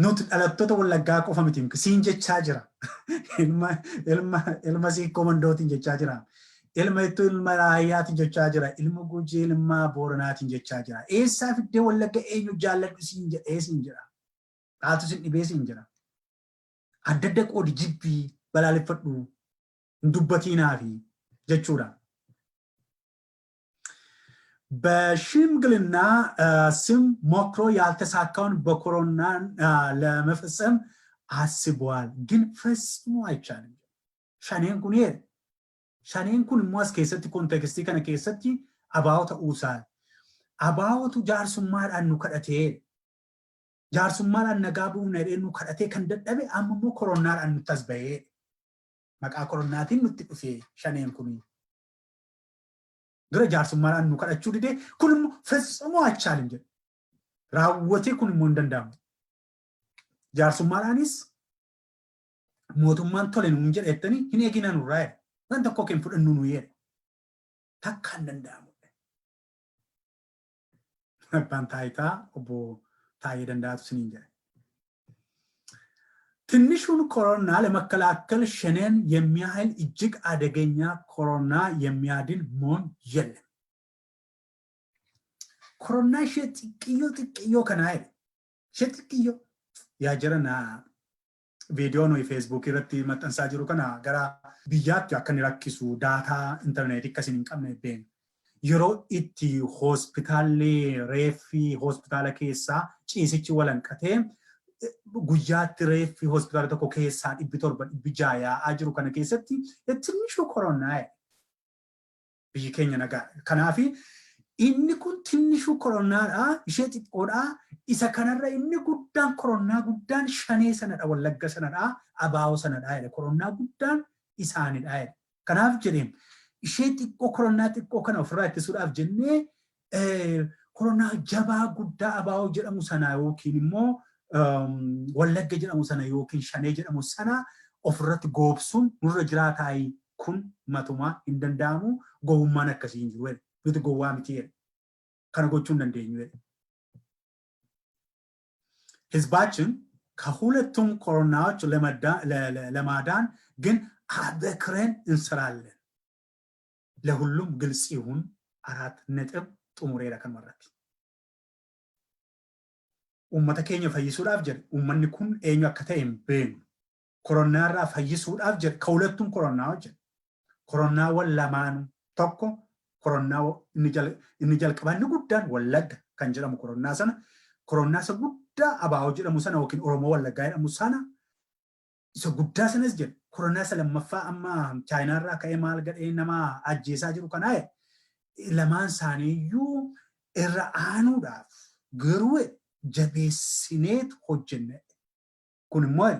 Nuti dhalattoota Wallaggaa qofa miti, siin jechaa jira. Ilma ilma ilma Siikkoo Mandootiin jechaa jira. Ilma Ittuu, ilma Raayyaatiin jechaa jira. Ilma Gujii, ilma Booranaatiin jechaa jira. Eessaa fiddee Wallagga eenyu jaalladhu siin jedhee siin jedha? Haatu sin dhibee siin jedha. Adda adda qoodi, jibbii, balaaleffadhu, hin dubbatiinaafi jechuudha. በሽምግልና ስም ሞክሮ ያልተሳካውን በኮሮና ለመፈጸም አስበዋል፣ ግን ፈጽሞ አይቻልም። Shaneen kun Shaneen kun immoo as keessatti contextii kana keessatti ABO ta'uusaa. ABOtu jaarsummaadhaan nu kadhatee, jaarsummaadhaan nagaa buufna jedhee nu kadhatee kan dadhabe, amma immoo koronnaadhaan nutti as bahee, maqaa koronnaatiin nutti dhufee Shaneen kun. Dura jaarsummaadhaan nu kadhachuu didee, kun immoo ፈጽሞ አይቻልም jedhe. Raawwatee kun immoo hin danda'amu. Jaarsummaadhaanis mootummaan tole nuun jedhe jettanii hin eegina nurraa jedhe. Waan tokko kan fudhannu nu jedhe. Takka hin danda'amu. Abbaan taayitaa obbo Taayee Danda'atu siniin jedhe. ትንሹን ኮሮና ለመከላከል ሸኔን የሚያህል እጅግ አደገኛ ኮሮና የሚያድን ሞኝ የለም። Koronaa ishee xiqqiyyoo xiqqiyyoo kanaa jedhe. Ishee xiqqiyyoo. Yaa jirana, viidiyoo nuyi Facebook irratti maxxansaa jiru kana gara biyyaatti akka inni rakkisu, data intarneetii akkasiin hin qabne beekna. Yeroo itti hospitaalli reeffi hospitaala keessaa ciisichi walanqatee, guyyaatti reeffi hospitaala tokko keessaa 700, 600 yaa'aa jiru kana keessatti ትንሹ koronaa biyyi keenya nagaa. Kanaafi inni kun ትንሹ koronaadha, ishee xiqqoodha. Isa kanarra inni guddaan, koronaa guddaan Shanee sanadha, Wallagga sanadha, ABO sanadha jedha. Koronaa guddaan isaanidha jedha. Kanaaf jedheen ishee xiqqoo, koronaa xiqqoo kana ofirraa ittisuudhaaf jennee koronaa jabaa guddaa ABO jedhamu sana yookiin immoo Wallagga jedhamu sana yookiin Shanee jedhamu sana ofirratti goobsuun nurra jiraataayi, kun matumaa hin danda'amu, gowwummaan akkasii hin jiru. Nuti gowwaa miti jedhe. Kana gochuu hin dandeenyu jedhe. ህዝባችን ከሁለቱም ኮሮናዎች ለማዳን ግን አበክረን እንሰራለን። ለሁሉም ግልጽ ይሁን። አራት ነጥብ xumureera kanarratti. Uummata keenya fayyisuudhaaf jedhe, uummanni kun eenyu akka ta'e hin beeknu. Koronaarraa fayyisuudhaaf jedhe, ከሁለቱም ኮሮናዎች jedhe. Koronaawwan lamaanuu, tokko koronaa inni jalqabaa, inni guddaan Wallagga kan jedhamu koronaa sana, koronaa isa guddaa ABO jedhamu sana yookiin Oromoo Wallaggaa jedhamu sana, isa guddaa sanas jedhe, koronaa isa lammaffaa amma Chaayinaarraa ka'ee maal gadhee nama ajjeesaa jiru kanaa, lamaan isaaniiyyuu irra aanuudhaaf garuu jabeessineet hojjenne. Kun immoo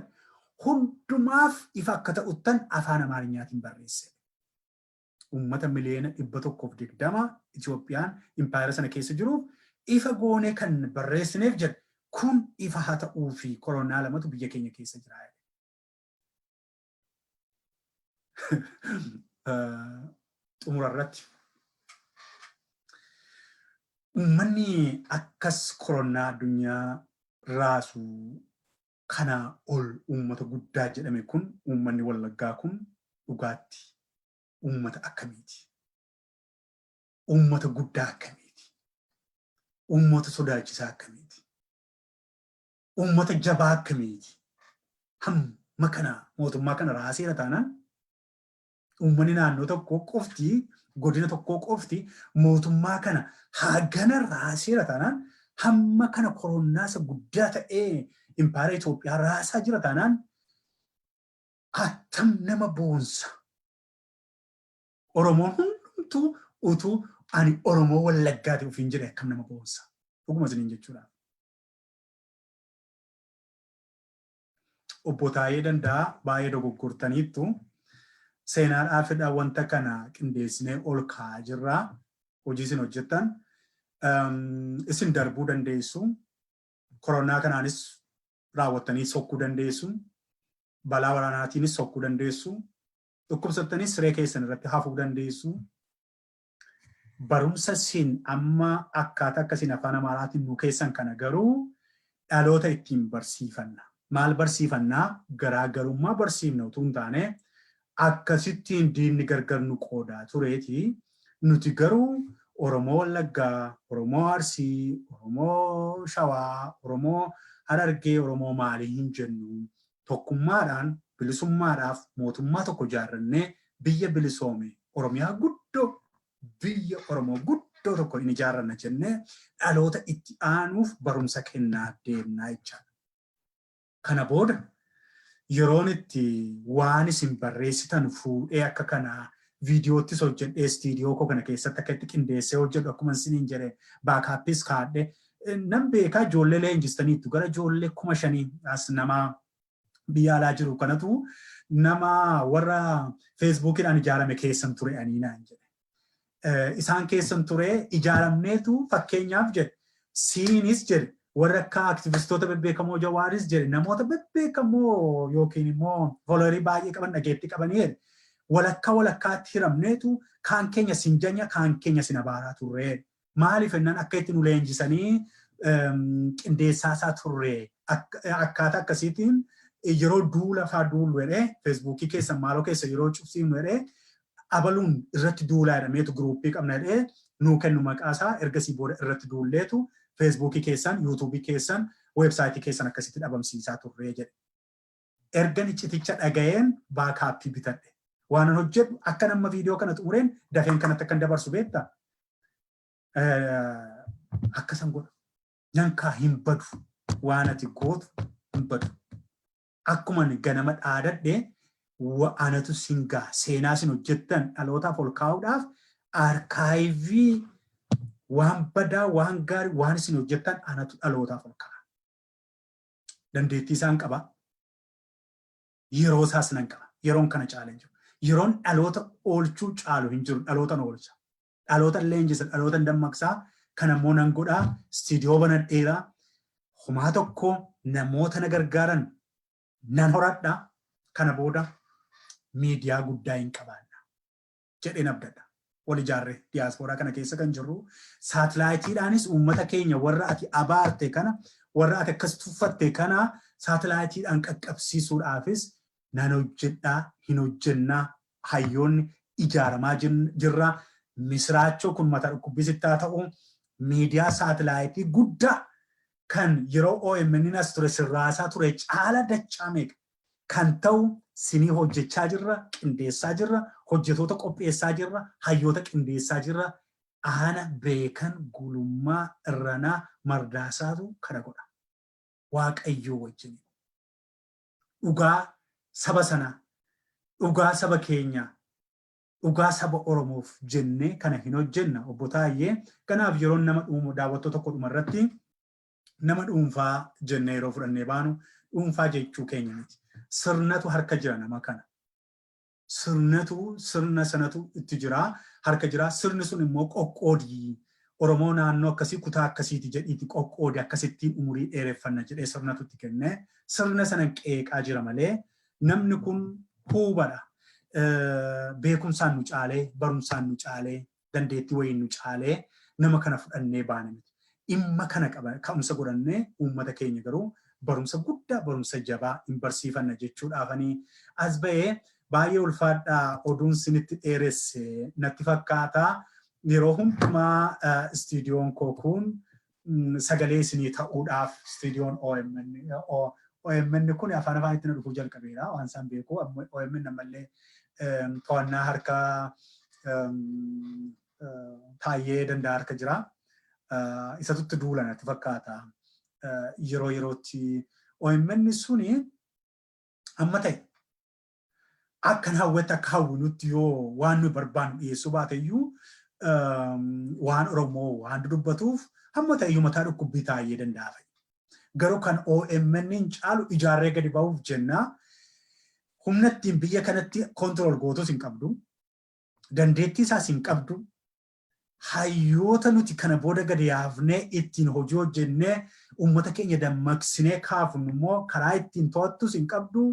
hundumaaf ifa akka ta'uttan Afaan Amaarinyaatiin barreesse. Uummata 120,000,000 Itoophiyaan impaayera sana keessa jiruuf ifa goonee kan barreessineef jedhe, kun ifa haa ta'uu fi koronaa lamatu biyya keenya keessa jira. Xumura irratti. Uummanni akkas koronaa addunyaa raasu kanaa ol uummata guddaa jedhame kun, uummanni Wallaggaa kun dhugaatti uummata akkamiiti? Uummata guddaa akkamiiti? Uummata sodaachisaa akkamiiti? Uummata jabaa akkamiiti? Hamma kana mootummaa kana raaseera taanaan, uummanni naannoo tokkoo qofti, godina tokkoo qofti mootummaa kana hagana raaseera taanaan, hamma kana koronnaasa guddaa ta'ee impaayera Itoophiyaa raasaa jira taanaan, attam nama boonsa. Oromoon hundumtuu utuu ani Oromoo Wallaggaati ofiin jedhe akkam nama boonsa. Dhuguma isiniin jechuudha. Obbo Taayee Danda'a, baay'ee dogoggortaniittu. Seenaadhaafidha wanta kana qindeessinee ol kaa'aa jirra. Hojii isin hojjettan. Isin darbuu dandeessu. Koronaa kanaanis raawwattanii sokkuu dandeessu. Balaa waraanaatiinis sokkuu dandeessu. Dhukkubsattanii siree keessan irratti hafuu dandeessu. Barumsa isin amma akkaataa akkasiin afaan Amaaraatiin nu keessan kana garuu dhaloota ittiin barsiifanna. Maal barsiifannaa? Garaagarummaa barsiifna utuu hin taane, akkasittiin diinni gargar nu qoodaa tureeti. Nuti garuu Oromoo Wallaggaa, Oromoo Arsii, Oromoo Shawaa, Oromoo Harargee, Oromoo maalii hin jennu. Tokkummaadhaan bilisummaadhaaf mootummaa tokko ijaarrannee biyya bilisoome, Oromiyaa guddoo, biyya Oromoo guddoo tokko in ijaarranna jennee dhaloota itti aanuuf barumsa kennaa deemnaa jechaadha. Kana booda yeroon itti waan isin barreessitan fuudhee akka kanaa viidiyoottis hojjedhee, istiidiyoo koo kana keessatti akka itti qindeessee hojjedhu, akkuma isiniin jedhe baakaappis kaadhe nan beekaa. Ijoollee leenjistaniittu, gara ijoollee 5,000 as nama biyya alaa jiru kanatu nama warra Feesbuukiidhaan ijaarame keessan ture anii naan jedhe. Isaan keessan ture, ijaaramneetu fakkeenyaaf jedhe, siinis jedhe, warra akka aktivistoota bebbeekamoo Jawaaris jedhe, namoota bebbeekamoo yookiin immoo followerii baay'ee qaban, dhageettii qabanii jedhe, walakkaa walakkaatti hiramneetu kaan keenya sin janya, kaan keenya sin abaaraa turre. Maaliif jennaan akka itti nu leenjisanii qindeessaa isaa turre. Akkaataa akkasiitiin yeroo duula faa duullu jedhee, Feesbuukii keessan maaloo keessa yeroo cufsiifnu jedhee, abaluun irratti duulaa jedhameetu giruuppii qabna jedhee nuu kennu maqaa isaa. Ergasii booda irratti duulleetu Feesbuukii keessan, Yuutuubii keessan, weebsaayitii keessan akkasitti dhabamsiisaa turre jedhe. Ergan icciticha dhaga'een baakaappii bitadhe. Waanan hojjedhu akka nama viidiyoo kana xumureen dafeen kanatti akkan dabarsu beektaa? Akkasan godha. Nankaa hin badu. Waan ati gootu hin badu. Akkuma ganama dhaadadhe anatu sin gaha. Seenaa isin hojjettan dhalootaaf ol kaa'uudhaaf arkaayivii waan badaa, waan gaarii, waan isin hojjettan anatu dhalootaaf ol kaa'a. Dandeettii isaan qaba. Yeroo isaas nan qaba. Yeroon kana caala hin jiru. Yeroon dhaloota oolchuu caalu hin jiru. Dhaloota oolcha. Dhaloota leenjisa, dhaloota dammaqsaa. Kan ammoo nan godhaa. Istiidiyoo banadheeraa. Homaa tokko namoota na gargaaran nan horadha. Kana booda miidiyaa guddaa hin qabaanna jedheen abdadha. Wal ijaarree diyaaspooraa kana keessa kan jirru saatalaayitiidhaanis uummata keenya warra ati abaarte kana, warra ati akkas tuffatte kana saatalaayitiidhaan qaqqabsiisuudhaafis nan hojjedhaa, hin hojjennaa, hayyoonni ijaaramaa jirra. Misiraachoo kun mataa dhukkubbii sitti haa ta'u, miidiyaa saatalaayitii guddaa kan yeroo OMN as ture sirraasaa ture caala dachaa meeqa kan ta'u sinii hojjechaa jirra, qindeessaa jirra, hojjetoota qopheessaa jirra, hayyoota qindeessaa jirra. Aana Beekan Gulummaa Irranaa Mardaasaatu kana godha. Waaqayyoo wajjin. Dhugaa saba sanaa, dhugaa saba keenyaa, dhugaa saba Oromoof jennee kana hin hojjenna, obbo Taayyee. Kanaaf yeroon nama dhuumu daawwattoota tokko dhumarratti nama dhuunfaa jennee yeroo fudhannee baanu dhuunfaa jechuu keenya miti. Sirnatu harka jira nama kana. Sirnatu, sirna sanatu itti jira, harka jira. Sirni sun immoo qoqqoodii. Oromoo naannoo akkasii, kutaa akkasiiti jedhiiti qoqqoodi, akkasittiin umurii dheereffanna jedhee sirnatu itti kenne. Sirna sana qeeqaa jira malee namni kun huubadha. Beekumsaan nu caalee, barumsaan nu caalee, dandeettii wayiin nu caalee nama kana fudhannee baane miti. Dhimma kana qaba ka'umsa godhannee uummata keenya garuu barumsa guddaa, barumsa jabaa hin barsiifanna jechuudhaafanii as ba'ee. Baay'ee ulfaadhaa, oduun sinitti dheeresse natti fakkaata. Yeroo hundumaa istiidiyoon koo kun Sagalee isinii ta'uudhaaf istiidiyoon OMN. OMN kun afaan afaanitti na dhufuu jalqabeera, waan isaan beeku. OMN ammallee to'annaa harka Taayyee Danda'a harka jira. Isatutti duula natti fakkaata. Yeroo yerootti OMN suni amma ta'e akkan hawwatti akka hawwinutti yoo waan nu barbaannu dhiyeessuu baate iyyuu, waan Oromoo waan dubbatuuf hamma ta'e iyyuu mataa dhukkubbii Taayyee Danda'a fa'i. Garuu kan OMN hin caalu ijaarree gadi ba'uuf jenna. Humna ittiin biyya kanatti control gootus hin qabdu. Dandeettii isaas hin qabdu. Hayyoota nuti kana booda gadi yaafnee ittiin hojii hojjennee uummata keenya dammaqsinee kaafnu immoo karaa ittiin to'attus hin qabdu,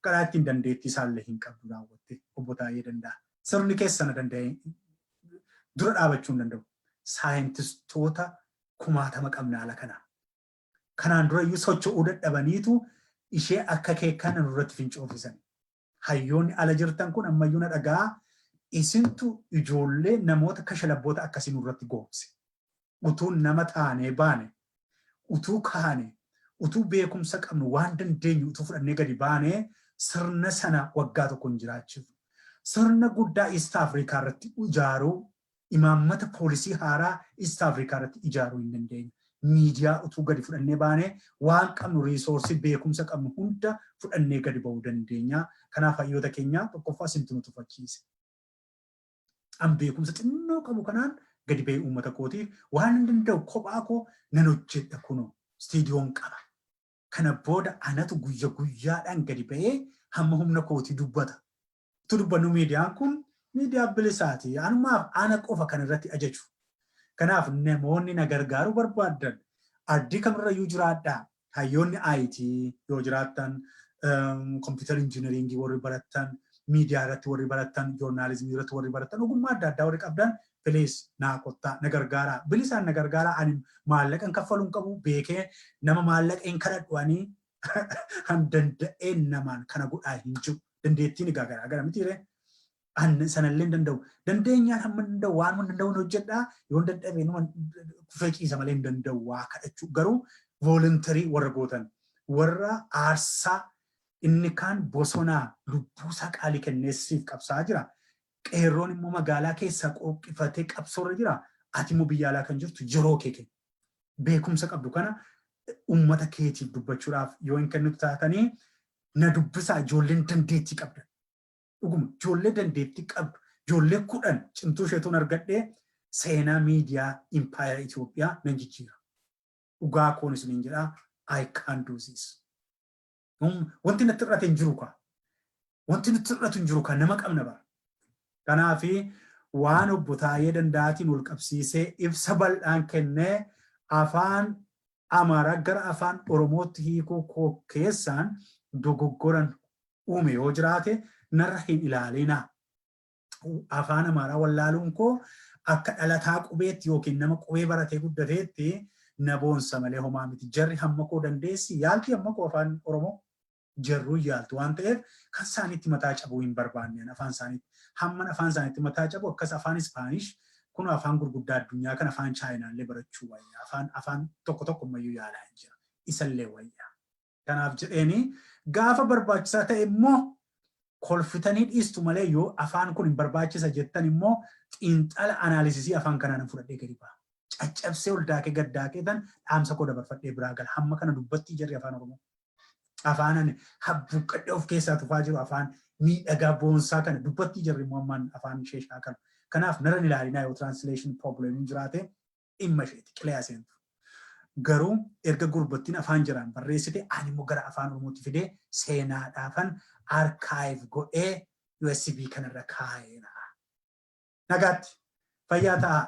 karaa ittiin dandeettii isaallee hin qabdu raawwatte, obbo Taayyee Danda'a. Sirni keessana danda'e dura dhaabachuu hin danda'u. Saayintistoota kumaatama qabna ala kanaa. Kanaan dura iyyuu socho'uu dadhabaniitu ishee akka kee kana nurratti fincoofisan. Hayyoonni ala jirtan kun ammayyuu na dhagaa, isintu ijoollee namoota kashalabboota akkasii nurratti goomse. Utuu nama taanee baane, utuu kaane, utuu beekumsa qabnu, waan dandeenyu utuu fudhannee gadi baane, sirna sana waggaa tokko hin jiraachifnu. Sirna guddaa East Africa irratti ijaaruu, imaammata poolisii haaraa East Africa irratti ijaaruu hin dandeenyu. Miidiyaa utuu gadi fudhannee baane, waan qabnu, resource beekumsa qabnu hunda fudhannee gadi ba'uu dandeenya. Kanaaf hayyoota keenya, tokkoffaa isintu nu tufachiise. An beekumsa xinnoo qabu kanaan gadi ba'ee uummata kootiif waan hin danda'u kophaa koo nan hojjedha, kunoo istiidiyoon qaba. Kana booda anatu guyya guyyaadhaan gadi ba'ee hamma humna kootii dubbata. Utuu dubbannu miidiyaan kun miidiyaa bilisaati. Anumaaf ana qofa kan irratti ajaju. Kanaaf namoonni na gargaaruu barbaaddan ardii kamirrayyuu jiraadhaa. Hayyoonni IT yoo jiraattan, computer engineering warri barattan, miidiyaa irratti warri barattan, joornaalizimii irratti warri barattan, ogummaa adda addaa warri qabdan, please naa kottaa, na gargaaraa. Bilisaan na gargaaraa. Ani maallaqa hin kaffaluu hin qabu, beekee nama maallaqa hin kadhadhu. Ani kan danda'een namaan kana godhaa hin jiru. Dandeettiin egaa garaa gara mitiiree. An sanallee hin danda'u. Dandeenyaan hamma danda'u waan danda'u hojjedhaa. Yoo dadhabe numa kufee ciisa malee hin danda'u waa kadhachuu. Garuu voluntary warra gootan, warra aarsaa, inni kaan bosonaa lubbuusaa qaalii kenneessiif qabsaa jira. Qeerroon immoo magaalaa keessaa qooqqifatee qabsoorra jira. Ati immoo biyya alaa kan jirtu yeroo kee kenni. Beekumsa qabdu kana uummata keetiif dubbachuudhaaf yoo hin kennitu taatanii, na dubbisaa, ijoolleen dandeettii qabdan. Dhuguma ijoollee dandeettii qabdu, ijoollee 10 cimtuu isheetuun argadhee seenaa miidiyaa impaayera Itoophiyaa nan jijjiira. Dhugaa koon isiniin jedhaa, I can do this. Wanti natti hir'ate hin jiru kaa. Wanti nutti hir'atu hin jiru kaa, nama qabna bara. Kanaafi waan obbo Taayee Danda'aatiin wal qabsiisee ibsa bal'aan kennee, afaan Amaaraa gara afaan Oromootti hiikuu koo keessaan dogoggoran uume yoo jiraate narra hin ilaalinaa. Afaan Amaaraa wallaaluun koo akka dhalataa qubeetti yookiin nama qubee baratee guddateetti na boonsa malee homaa miti. Jarri hamma koo dandeessi yaalti, hamma koo afaan Oromoo jarruu yaaltu waan ta'eef kan isaaniitti mataa cabuu hin barbaanne. Afaan isaaniitti hamman afaan isaaniitti mataa cabu, akkas afaan Ispaanish kun afaan gurguddaa addunyaa kan afaan Chaayinaallee barachuu wayya. Afaan tokko tokko ammayyuu yaalaa hin jira. Isallee wayya. Kanaaf jedheeni gaafa barbaachisaa ta'e immoo kolfitanii dhiistu malee, yoo afaan kun hin barbaachisa jettan immoo xiinxala analysis afaan kanaan fudhadhee gadi ba'a. Caccabsee ol daakee gad daakee tan dhaamsa koo dabarfadhee biraa gala. Hamma kana dubbattii jarri afaan Oromoo. Afaan ani habbuuqqadhee of keessaa tufaa jiru, afaan miidhagaa boonsaa kana dubbattii jarri immoo ammaan afaan ishee shaakalu. Kanaaf narra ilaalinaa, yoo translation problem jiraate dhimma isheeti, qilee seentu. Garuu erga gurbattiin afaan jiraan barreessite, ani immoo gara afaan Oromootti fidee seenaadhaafan archive godhee USB kanarra kaa'eera. Nagaatti, fayyaa ta'aa.